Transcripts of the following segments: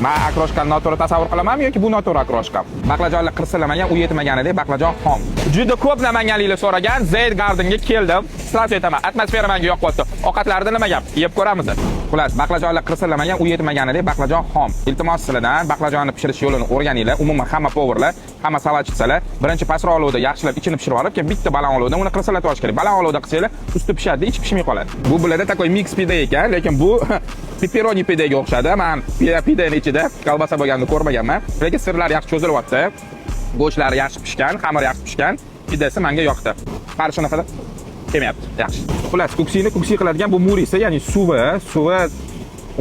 Man окрошка ni noto'g'ri tasavvur qilamanmi yoki bu noto'g'ri окрошка? Baqlajonlar qirsillamagan, u yetmaganidek, baqlajon xom. Juda ko'p namanganliklar so'ragan Zaid Gardenga keldim. Сразу aytaman, atmosfera menga yoqyapti. Ovqatlarida nima gap? Yeb ko'ramiz. Xullas, baqlajonlar qirsillamagan, u yetmaganidek, baqlajon xom. Iltimos sizlardan, baqlajonni pishirish yo'lini o'rganinglar. Umuman hamma повар lar, hamma салатчица lar birinchi pastroq olovda yaxshilab ichini pishirib olib, keyin bitta baland olovda uni qirsillatib olish kerak. Baland olovda qilsanglar, usti pishadi, ichi pishmay qoladi. Bu bularda такой микс pide ekan, lekin bu pepperoni pidega o'xshadi. Man pideni ichida kolbasa bo'lganini ko'rmaganman. Lekin сыр lar yaxshi cho'zilyapti. Go'shtlari yaxshi pishgan, xamir yaxshi pishgan. Pidasi menga yoqdi. Qari shunaqa kelmayapti. Yaxshi. Xullas, kuksini kuksi qiladigan bu murisi, ya'ni suvi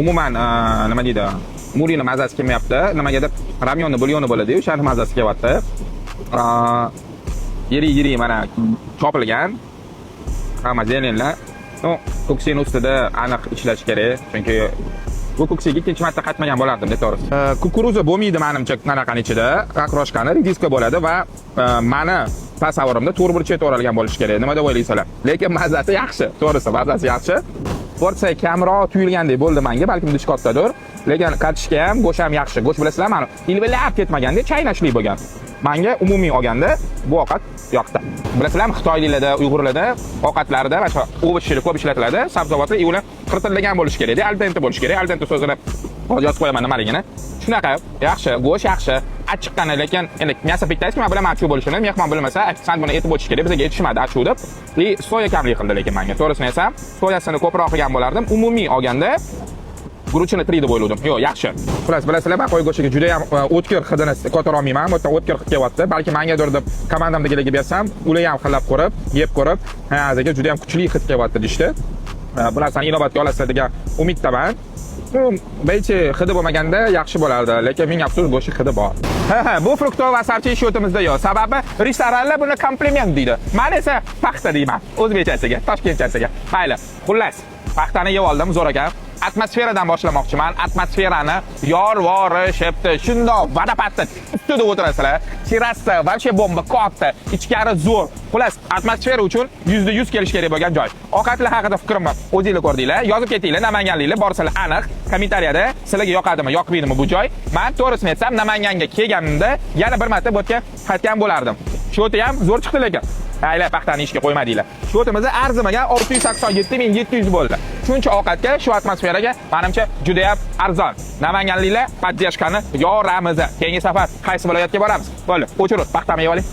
umuman nima deydi? Murini mazasi kelmayapti. Nimagadir ramyonni bulyoni bo'ladi-yu, o'shani mazasi kelyapti. Yirik yirik mana chopilgan. Hamma зелень lar. Ну, kuksini ustida aniq ishlash kerak, chunki bu kuksiga ikkinchi marta qaytmagan bo'lardim, to'g'risi. Кукуруза bo'lmaydi manimcha anaqani ichida, окрошка ni rediska bo'ladi va mani tasavvurimda to'rtburchak to'g'ralgan bo'lishi kerak. Nima deb o'ylaysizlar? Lekin mazasi yaxshi, to'g'risi, mazasi yaxshi. Porsiya kamroq tuyulgandek bo'ldi menga, balkim idish kattadir. Lekin kartoshka ham, go'sht ham yaxshi. Go'sht bilasizlar, mani ilvillab ketmaganda, chaynashli bo'lgan. Menga umumiy olganda bu ovqat yoqdi. Bilasizlarmi, xitoyliklarda, uyg'urlarda ovqatlarida mana shu овощ lar ko'p ishlatiladi, sabzavotlar, и ular qirtilgan bo'lishi kerak, al dente bo'lishi kerak. Al dente so'zini hozir yozib qo'yaman nimaligini. Shunaqa, yaxshi, go'sht yaxshi, achchiqqani, lekin endi мясо по-китайски man bilaman achuv bo'lishini, mehmon bilmasa, ofitsiant buni aytib o'tish kerak, bizga aytishmadi achuv deb. И soya kamlik qildi lekin menga. To'g'risini aytsam, soyasini ko'proq qilgan bo'lardim. Umumiy olganda guruchini 3 deb o'yladim. Yo'q, yaxshi. Xullas, bilasizlar, man qo'y go'shtiga juda ham o'tkir hidini ko'tara olmayman. Bu yerdan o'tkir hid kelyapti. Balki mengadir deb komandamdagilarga bersam, ular ham hidlab ko'rib, yeb ko'rib, ha, aka, juda ham kuchli hid kelyapti deyishdi. Bu narsani inobatga olasizlar degan umiddaman. Ну, balki hidi bo'lmaganda yaxshi bo'lardi, lekin ming afsus, go'sht hidi bor. Ha, bu фрукты asarchi счёт imizda yo'q. Sababi restoranlar buni kompliment deydi. Men esa paxta deyman. O'zbekchasiga, toshkentchasiga. Mayli, xullas, paxtani yeb oldim, zo'r ekan. Atmosferadan boshlamoqchiman. Atmosferani yorvorishibdi. Shundoq водопад ni ustida o'tirasizlar. Terrasa вообще bomba, katta, ichkari zo'r. Xullas, atmosfera uchun 100% kelish kerak bo'lgan joy. Ovqatlar haqida fikrimni o'zinglar ko'rdinglar. Yozib ketinglar, namanganliklar borsalar aniq kommentariyada sizlarga yoqadimi, yoqmaydimi bu joy. Men to'g'risini aytsam, Namanganga kelganimda yana bir marta bu yerga qaytgan bo'lardim. Счёт i ham zo'r chiqdi lekin. Ayla paxtani ishga qo'ymadinglar. Счёт imiz arzimagan 687 700 bo'ldi. Shuncha ovqatga, shu atmosferaga menimcha juda ham arzon. Namanganliklar, поддержка ni yoramiz. Keyingi safar qaysi viloyatga boramiz? Bo'ldi, o'chirib, paxtani yeb oling.